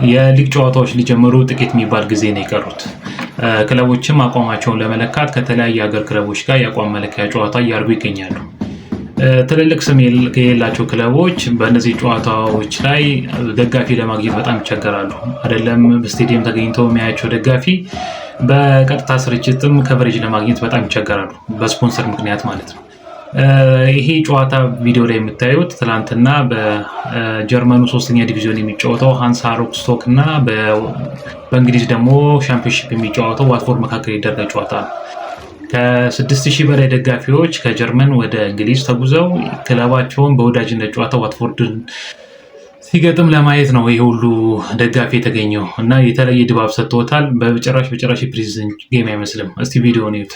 የሊግ ጨዋታዎች ሊጀምሩ ጥቂት የሚባል ጊዜ ነው የቀሩት። ክለቦችም አቋማቸውን ለመለካት ከተለያዩ ሀገር ክለቦች ጋር የአቋም መለኪያ ጨዋታ እያደረጉ ይገኛሉ። ትልልቅ ስም የሌላቸው ክለቦች በእነዚህ ጨዋታዎች ላይ ደጋፊ ለማግኘት በጣም ይቸገራሉ። አይደለም በስቴዲየም ተገኝተው የሚያያቸው ደጋፊ፣ በቀጥታ ስርጭትም coverage ለማግኘት በጣም ይቸገራሉ፣ በስፖንሰር ምክንያት ማለት ነው። ይሄ ጨዋታ ቪዲዮ ላይ የምታዩት ትላንትና በጀርመኑ ሶስተኛ ዲቪዚዮን የሚጫወተው ሃንሳ ሮስቶክ እና በእንግሊዝ ደግሞ ሻምፒዮንሺፕ የሚጫወተው ዋትፎርድ መካከል የተደረገ ጨዋታ ነው። ከ6,000 በላይ ደጋፊዎች ከጀርመን ወደ እንግሊዝ ተጉዘው ክለባቸውን በወዳጅነት ጨዋታ ዋትፎርድን ሲገጥም ለማየት ነው ይህ ሁሉ ደጋፊ የተገኘው እና የተለየ ድባብ ሰጥቶታል። በጭራሽ በጭራሽ የ pre-season game አይመስልም። እስቲ ቪዲዮውን እዩት።